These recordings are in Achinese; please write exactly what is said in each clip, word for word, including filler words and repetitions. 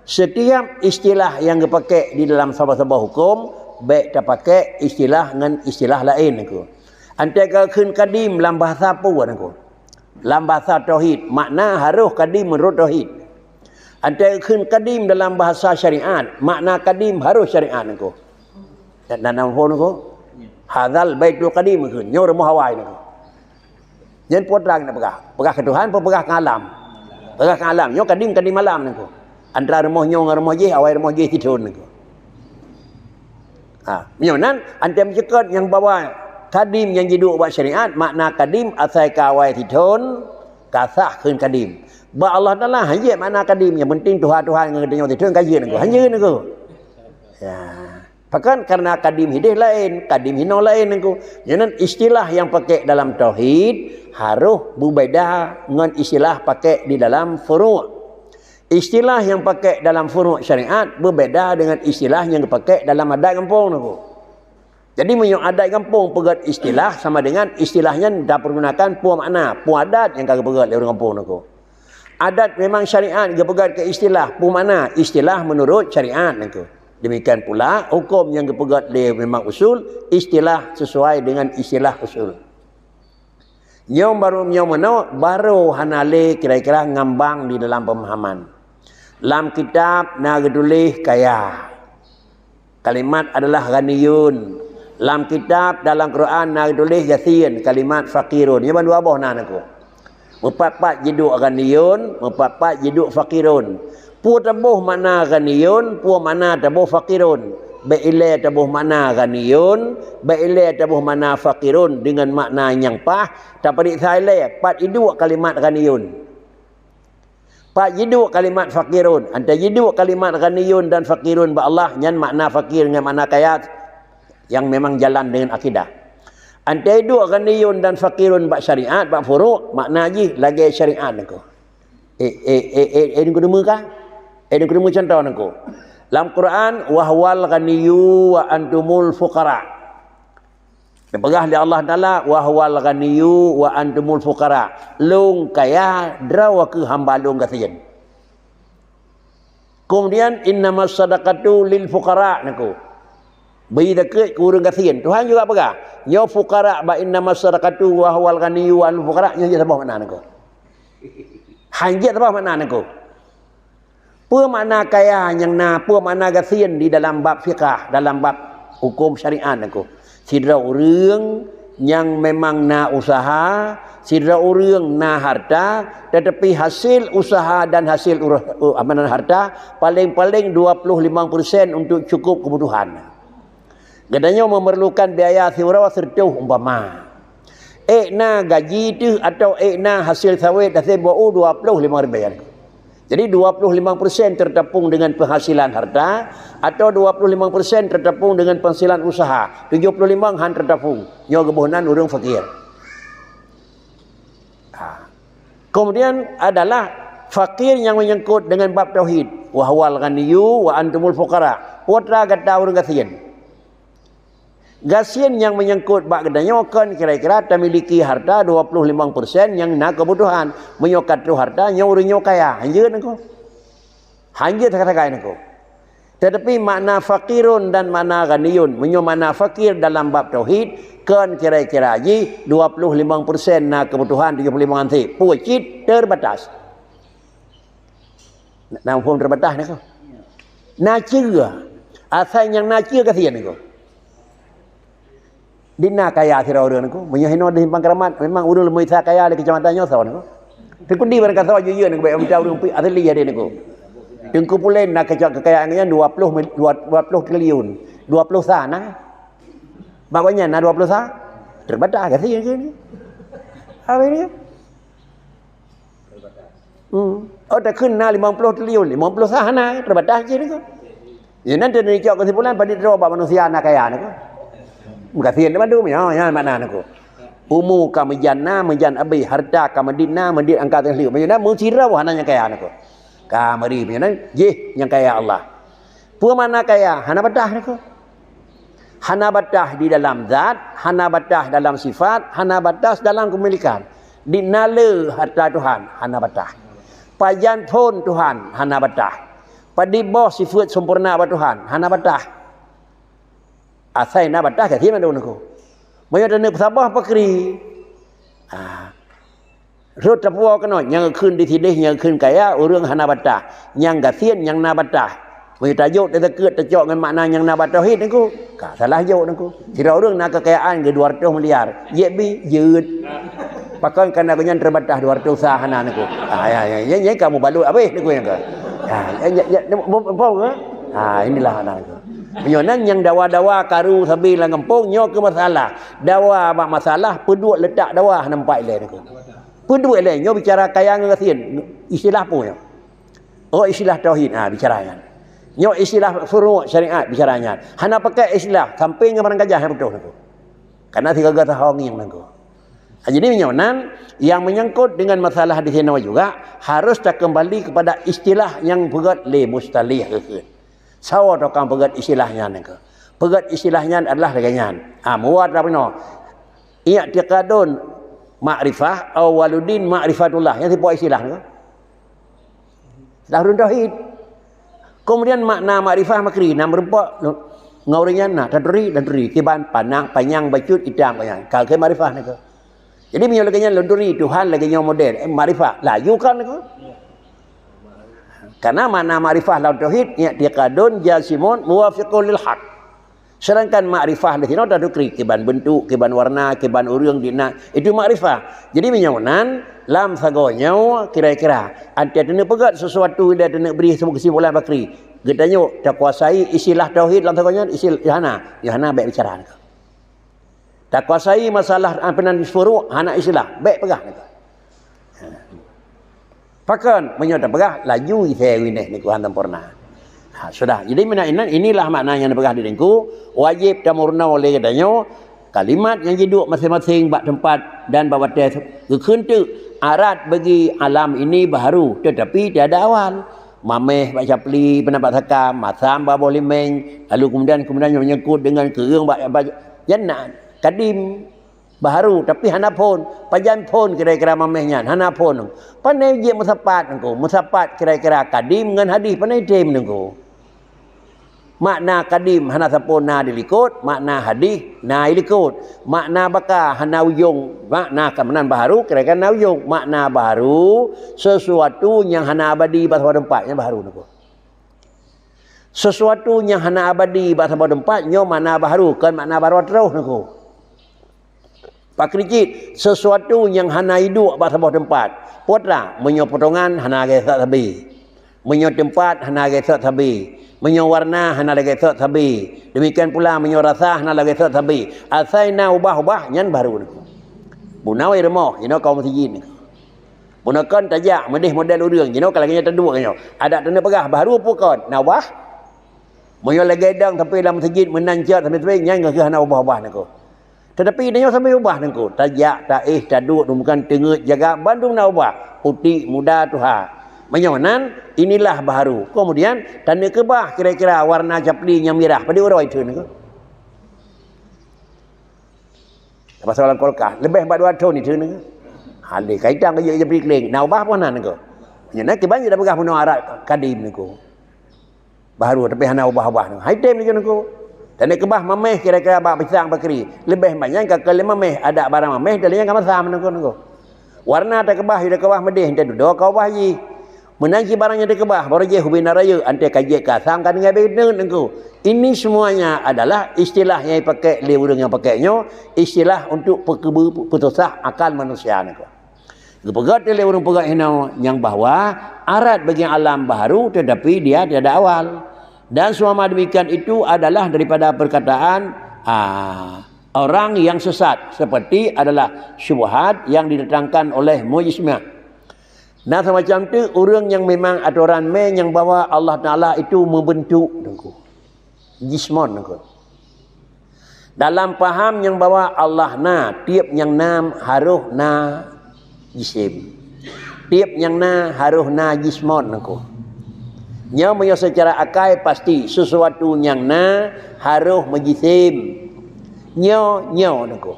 Setiap istilah nyang geupakék di dalam saboh-saboh huköm, bék tapakék istilah ngon istilah laén, Teungku. Antai geukheun kadim lam bahasa peue, Teungku? Lam bahasa tauhid, makna harôh kadim meunurot tauhid. Antai geukheun kadim dalam bahasa syariat, makna kadim harôh syariat, Teungku. Dan, dan phôn, Teungku. Hadzal baitul qadim, Teungku. Nyoe rumoh awai, Teungku. Nyan peue trang na peugah? Peugah keu Tuhan, peue peugah keu alam? Peugah keu alam. Nyoe kadim, kadim alam, Teungku. Antara rumoh nyoe ngon rumoh jih, awai rumoh jih sithôn, Teungku. Ha, meunyoe nan, antai meucukot nyang bahwa kadim nyang jiduek bak syariat, makna kadim asai ka awai sithôn, ka sah kheun kadim. Bak Allah Taala, hanjeuet makna kadim, nyang penting tuha-tuha ngon geutanyoe sithôn ka jeuet, Teungku. Hanjeuet, Teungku. Ya. Pakon? Karena kadim hideh laén, kadim hinoe laén, Teungku. Nyan istilah nyang pakék dalam tauhid harôh beubeda ngon istilah pakék di dalam furu'. Istilah nyang pakék dalam furu' syariat beubeda dengan istilah nyang geupakék dalam adat gampông, Teungku. Jadi, meunyoe adat gampông peugét istilah sama dengan istilah nyan tapergunakan peue makna, peue adat nyang ka geupeugét lé ureuëng gampông, Teungku. Adat memang syariat geupeugét keu istilah, peue makna istilah meunurot syariat, Teungku. Demikian pula huköm nyang geupeugét lé memang usul, istilah sesuai dengan istilah usul. Nyoe barô, nyoe meunoe barô hana lé kira-kira ngambang di dalam pemahaman. Lam kitab na geutuléh kaya. Kalimat adalah ghaniyun. Lam kitab, dalam Quran na geutuléh gasien, kalimat faqirun. Nyoe ban dua boh na, Teungku. Meupat-pat jiduek ghaniyun, meupat-pat jiduek faqirun. Peue taboh makna ghaniyun, peue makna taboh faqirun. Bék ilée taboh makna ghaniyun, bék ilée taboh makna faqirun deungon makna nyang paih, tapeuriksa ilée pat iduek kalimat ghaniyun. Pat jiduek kalimat faqirun. Antai jiduek kalimat ghaniyun dan faqirun bak Allah, nyan makna faqir ngon makna kaya nyang memang jalan deungon akidah. Antai duek ghaniyun dan faqirun bak syariat, bak furu', makna jih lagée syariat, Teungku. Eh, eh, eh, eh, eh, Teungku deungoe ka? Eh, Teungku deungoe cuntoh, Teungku. Lam Quran, "Wa huwal ghaniyyu wa antumul fuqara." Geupeugah lé Allah Taala, "Wa huwal ghaniyyu wa antumul fuqara." Lôn kaya, droe kheueh hamba Lôn gasien. Kemudian, "Innamas shadaqatu lil fuqara," Teungku. Bri zakeuet keu ureuëng gasien. Tuhan juga peugah, nyoe fuqara bak "Innamas shadaqatu wa huwal ghaniyyu wa antumul fuqara," nyoe jeuet saboh makna, Teungku. Hanjeuet saboh makna, Teungku. Peue makna kaya nyang na, peue makna gasien di dalam bab fiqah, dalam bab huköm syariat, Teungku? Sidroe ureuëng nyang memang na usaha, sidroe ureuëng na harta, tetapi hasil usaha dan hasil urus-, uh, apa nan harta paling-paling dua puluh lima persen untuk cukup kebutuhan. Geutanyoe memerlukan biaya siuroe seratus umpama. Ék na gaji teuh atawa ék na hasil sawét, hasil bak u dua puluh lima ribèe. Jadi, dua puluh lima persen tertapung dengan penghasilan harta atau dua puluh lima persen tertapung dengan penghasilan usaha. Tujuh puluh lima han tertapung. Nyoe geuboh nan ureuëng fakir. Ha. Kemudian adalah fakir nyang menyangkut dengan bab tauhid. "Wa huwal ghaniyyu wa antumul fuqara." Peue teuma gata ureuëng gasien. Gasien nyang menyangkut bak geutanyoe kon kira-kira tamiliki harta dua puluh lima persen nyang na kebutuhan. Meunyoe ka troh harta, nyoe ureuëng nyoe kaya. Hanjeuet, Teungku. Hanjeuet sagai-sagai, Teungku. Tetapi makna faqirun dan makna ghaniyun. Meunyoe makna fakir dalam bab tauhid, kon kira-kira jih dua puluh lima persen na kebutuhan, tujuh puluh lima persen peue cit terbatas. Na, na muphom terbatas, Teungku? Na ceue. Asai nyang na ceue gasien, Teungku. Di na kaya sidroe ureuëng, Teungku. Meunyoe hinoe di Simpang Keramat, memang ureuëng leumui sa kaya di kecamatan nyoe soe, Teungku. Teungku di barang kasoe jujur, Teungku, bèk mita ureuëng pi-, asli ade, Teungku. Teungku Pulen na kecak kekayaan nyan dua puluh mil-, dua, dua puluh triliun. Dua puluh sa na. Bak gobnyan na dua puluh sa. Terbatas gasien, Teungku. Habis ni. Hmm. Oh, takheun na lima puluh triliun, lima puluh sa hana, terbatas jih, Teungku. Ya, nan teunicok keusimpulan, padit droe bak manusia na kaya, Teungku. Meugasien teuma dum, ya, ya, makna, Teungku. Umu ka meujan na, meujan abéh, harta ka meudit na, meudit angka teuh lheueh. Meunyoe na, meusidroe hana nyang kaya, Teungku. Ka meuri, meunyoe na, jih nyang kaya Allah. Peue makna kaya? Hana batas, Teungku. Hana batas di dalam zat, hana batas dalam sifat, hana batas dalam keumilikan. Di na le harta Tuhan, hana batas. Pajan phon Tuhan, hana batas. Padum boh sifeuet sempurna bak Tuhan, hana bataih. Asai na bataih gasien mandum nangku. Meunyoe taneuk peusaboh pakri. Ah. Rhot tapuwoe keunoe, nyang geukheun di sideh, nyang geukheun kaya, ureuëng hana bataih. Nyang gasien, nyang na bataih. Meunyoe tajok, tateukeut, tacok ngon makna nyang na bak tauhid nangku, ka salah jok nangku. Sidroe ureuëng na keukayaan geu dua ratus miliar, jeuet bi, jeuet. Pakon kana geuh nyan teubataih dua ratus sa hana nangku. Ah, ya, ya, ya, ya, kamu balut habéh nangku nyang ka. Ah, ya, ya, ya, bom, bom, bom, eh? Ah, inilah hana nangku. Meunyoe nan nyang dawa-dawa karu sabe lam gampông, nyoe keu masalah. Dawa bak masalah, peuduek leutak dawa hana nampak ilée nangku. Peuduek ilée, nyoe bicara kaya ngon gasien, istilah peue nyoe? Oh, istilah tauhid, ha, bicara nyan. Nyoe istilah furu' syariat, bicara nyan. Hana pakai istilah sampé ngon barang gajah nyang beutôi nangku. Karena sigaga tahong nyang nangku. Ha, jadi meunyoe nan, yang menyangkut dengan masalah di sinoe juga harus takeumbali kepada istilah nyang peugét lé Mustalih. Sawoe tukang peugét istilah nyan nangku. Peugét istilah nyan adalah lagée nyan. Ha, muat dah pinoe. I'tiqadun ma'rifah, awwaluddin ma'rifatullah. Nyang sipoh istilah nangku. Dah ureuëng tauhid. Kemudian makna makrifah makri, na meurumpok ngon ureuëng nyan na, taturi, taturi, kiban, panang, panyang, bacut, itam, panyang. Ka keu makrifah nangku. Jadi meunyoe lagée nyan lôn turi Tuhan lagée nyoe model, eh, makrifah. Laju kan nangku. Karena makna makrifah lam tauhid, i'tiqadun jazimun muwafiqun lil haq. Sedangkan makrifah di sinoe tatukri kiban bentuk, kiban warna, kiban ureuëng di na, itu makrifah. Jadi meunyoe nan lam sagoe nyoe kira-kira, antai teuneuk peugét sesuatu dan teuneuk bri sebuah kesimpulan bakri. Geutanyok takuasai istilah tauhid lam sagoe nyan, istilah hana, ya hana bék bicara. Takuasai masalah apa nan furu' hana istilah, bék peugah nangku. Pakon meunyoe tapeugah laju isé winéh nangku han sempurna. Ha, sudah. Jadi meunan inan inilah makna nyang dipeugah di teungku, wajéb tameurunoe lé geutanyoe kalimat nyang jiduek maséng-maséng bak teumpat dan bak watée geukheun teuk arat bagi alam ini baharu tetapi tiada awal. Maméh bak capli, peunapat sakam, masam bak boh limeng, lalu kemudian kemudian nyang menyangkut dengan keureung bak, bak nyan na kadim. Baharu, tapi hana phon. Pajan phon kira-kira maméh nyan? Hana phon. Pane jeuet meusapat nangku? Meusapat kira-kira kadim ngon hadih pane tem nangku? Makna kadim hana sapeue na di likot, makna hadih na di likot. Makna baka hana ujong, makna ka meunan baharu kira-kira na ujong. Makna baharu, sesuatu nyang hana abadi bak saboh teumpat, nyan baharu nangku. Sesuatu nyang hana abadi bak saboh teumpat, nyoe makna baharu, kon makna baroe troh nangku. Pakri cit, sesuatu nyang hana iduek bak saboh teumpat. Peue atra, meunyoe potongan hana lagée sot sabe. Meunyoe teumpat hana lagée sot sabe. Meunyoe warna hana lagée sot sabe. Demikian pula meunyoe rasa hana lagée sot sabe. Asai na ubah-ubah, nyan baharu nangku. Bunoe rumoh, inoe kaum meuseujid nangku. Bunoe kon tajak meudeh model ureuëng, jinoe ka lagée nyoe taduek nyoe. Adak taneuk peugah baharu peue kon, na ubah. Meunyoe lagée dong sampé lam meuseujid meunan cot sampé-sampé, nyan geukheun hana ubah-ubah nangku. Tetapi tanyoe sampé ubah nangku. Tajak, taéh, taduek, dum bukan teungeut, jaga, bandum na ubah. Putéh, muda, tuha. Meunyoe nan, inilah baharu. Kemudian, taneuk keubah kira-kira warna capli nyang mirah. Padum uroe iteun nangku. Pasal lam kulkas, leubeh bak dua thon iteun nangku. Ha, lé kaitan keu jeuet japli kleng. Na ubah pun hana nangku. Nyan na kiban jeuet tapeugah bunoe arat kadim nangku. Baharu tapi hana ubah-ubah nangku. Hai tem nangku nangku. Taneuk keubah maméh kira-kira bak pisang bakri. Leubeh banyak ka keu lé maméh, adak barang maméh, dan nyang ka masam nangku nangku. Warna takeubah, takeubah meudeh, ente dudoe ka ubah jih. Meunan cit barang nyang teukeubah, barô jih ubé na rayeuk, anté ka jeuet ka asam ka tinggai beuneut nangku. Ini semuanya adalah istilah nyang dipakai lé ureuëng nyang pakai nyoe, istilah untuk peukeubu-, peususah akal manusia nangku. Geupeugét lé ureuëng peugét hinoe nyang bahwa arat bagi alam baharu tetapi dia tiada awal. Dan seumama demikian itu adalah daripada perkataan, ah, orang yang sesat seperti adalah syubhat yang didatangkan oleh Mujsimah. Na semacam tu ureuëng nyang memang atoran mé nyang bahwa Allah Taala itu meubeuntuk nangku. Jismon nangku. Dalam paham nyang bahwa Allah na, tiep nyang na harôh na jisim. Tiep nyang na harôh na jismon nangku. Nyoe meunyoe secara akai pasti sesuatu nyang na harôh meujisim. Nyoe, nyoe nangku.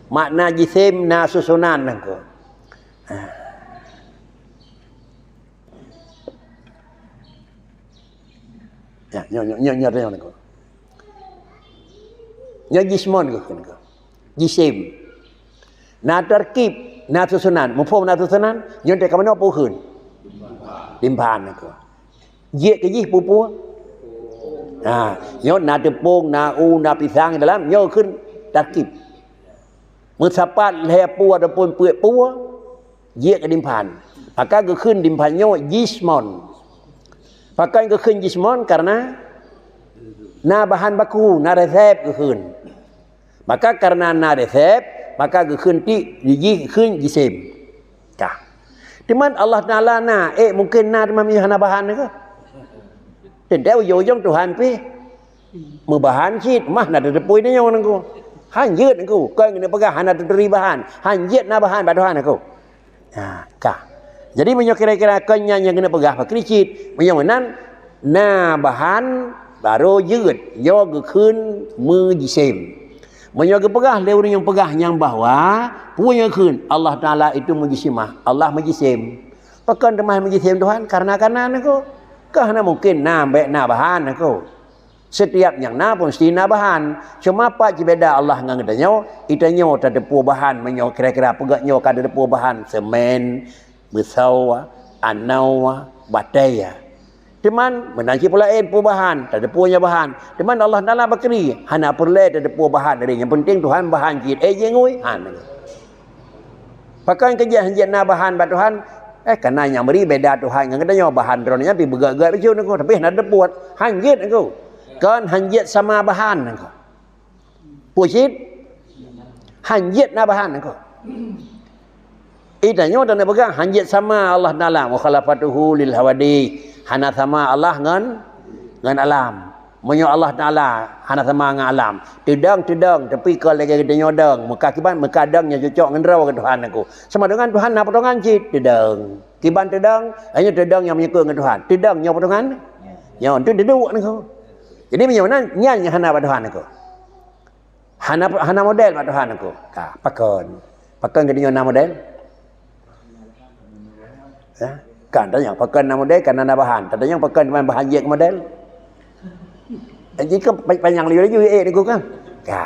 Makna jisim na susunan nangku. Ha. Ya, nyoe, nyoe, nyoe, nyoe, nyoe, nyoe. Nyoe jismon keuh, keuh. Jisim. Na tarkib, na susunan. Muphom na susunan? Nyoe teuka manoe peue kheun? Timphan keuh. Jeuet keu jih peue-peue? Ha, nyoe na teupông, na u, na pisang dalam, nyoe kheun tarkib. Meusapat lhèe peue ataupun peuet peue, jeuet keu timphan. Maka geukheun timphan nyoe jismon. Pakon geukheun jismon? Karena na bahan baku, na resep geukheun. Maka karena na resep, maka geukheun tik, jih geukheun jisim. Ka. Teuma Allah Taala na, eh, mungken na teuma meunyoe hana bahan keuh. Teuntèe ujong-ujong Tuhan pih meubahan cit, mah na teupeu nyoe nangku. Han jeuet nangku, kon geuneuk peugah hana teuturi bahan. Han jeuet na bahan bak Tuhan nangku. Ha, ka. Jadi meunyoe kira-kira kon nyan nyang geuneuk peugah pakri cit, meunyoe meunan na bahan baru jeuet, nyoe geukheun meujisim. Meunyoe geupeugah lé ureueng nyang peugah nyang bahwa peue nyang kheun Allah Taala itu mujisimah, Allah mujisim. Pakon teuma mujisim Tuhan? Karena kana nangku. Kah hana mungken na bèk na bahan nangku. Setiap nyang na pun mesti na bahan. Cuma pat jibeda Allah ngon geutanyoe, geutanyoe tateupeue bahan meunyoe kira-kira peugah nyoe ka tateupeue bahan semen, beusoe, anoe, batèe. Teuma meunan cit peulaén peue bahan, tateupeue nyoe bahan. Teuma Allah Taala bakri, hana peureulèe tateupeue bahan dari nyang penting Tuhan bahan cit. Eh, jingui, han. Pakon keujih han jeuet na bahan bak Tuhan? Eh, kana nyang bri beda Tuhan ngon geutanyoe, bahan droeneuh nyan pih beugèt-gèt bacut nangku, tapi hana teupeuet. Han jeuet nangku. Kon han jeuet sama bahan nangku. Peue cit? Han jeuet na bahan nangku. Geutanyoe taneuk peugah han jeuet sama Allah Taala, mukhalafatuhu lil hawadith. Hana sama Allah ngon, ngon alam. Meunyoe Allah Taala hana sama ngon alam, teudong, teudong, tapi kon lagèe geutanyoe dong, meuka kiban, meuka dong nyang cocok ngon droe keu Tuhan nangku. Sama dengan Tuhan na potongan cit, teudong. Kiban teudong, hanya teudong nyang menyangkut ngon Tuhan. Teudong nyoe potongan, nyoe tu duduk nangku. Jadi meunyoe meunan, nyan nyang hana bak Tuhan nangku. Hana, hana model bak Tuhan nangku. Ka, pakon? Pakon geutanyoe na model? Ya? Kan tanyong pakon na model, kan na bahan. Tatanyong pakon teuma bahan jeuet keu model? Jika pa-, panyang laju-laju, eh, nangku kan? Ka.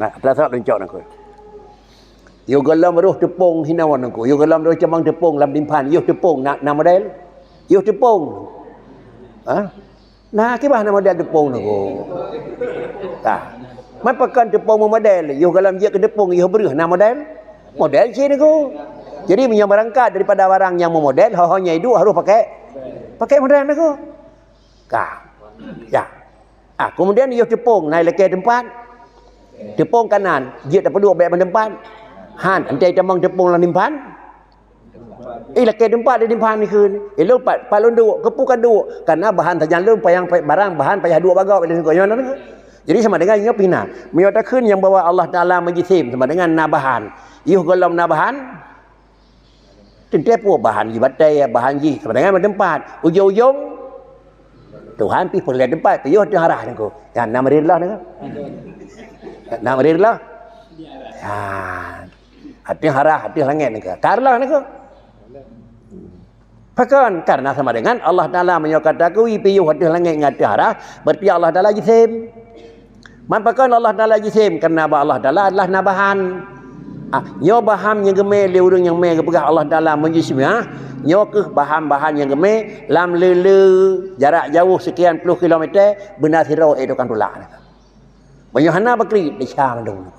Nah, terasa luncok nangku. Yôh gohlom roh teupông hinoe nangku. Yôh gohlom roh camang teupông lam timphan. Yôh teupông na, na model? Yôh teupông. Ha? Na, kiban na model teupông nangku. Tah. Man pakon teupông meumodel, yôh gohlom jeuet keu teupông, yôh breuh na model? Model cit nangku. Jadi, meunyoe beurangkat daripada barang nyang meumodel, ho-ho nyang iduek harôh pakai, pakai model nangku. Ka. Ya. Ah, kemudian yôh teupông na ilakèe teumpat. Teupông kanan, jeuet tapeuduek bèk ban teumpat. Han, enteuk tamong teupông lam timphan. Eh, lakèe teumpat di timphan dikheun. Eh, lôn pat, pat lôn duek, keupeue ka duek? Karena bahan sajan lôn payah, barang bahan payah duek bak gob, lôn kheun nyoe nangku. Jadi sama dengan nyoe pih na. Meunyoe takheun nyang bahwa Allah Taala meujisim sama dengan na bahan. Yôh gohlom na bahan, teuntèe peue bahan jih batèe, bahan jih sama dengan meuteumpat. Ujong-ujong, Tuhan pih peureulèe teumpat, pih yôh teuharah nangku. Nyan na meurir Allah nangku. Na meurir Allah. Ya. Ateueh harah, ateueh langèt nangku. Ka reuloh nangku. Pakon? Karena sama dengan Allah Taala meunyoe ka takui pih yôh ateueh langèt ngon ateueh harah, berarti Allah Taala jisim. Man pakon Allah Taala jisim? Karena bak Allah Taala adalah na bahan. Ah, nyoe bahan nyang geumè lé ureueng nyang mè geupeugah Allah Taala meujisim, ha? Nyoe keuh bahan-bahan nyang geumè lam le-le jarak jauh sekian ploh kilometer, beuna sidroe, eh, tukang tulak. Meunyoe hana bakri, desya mandum.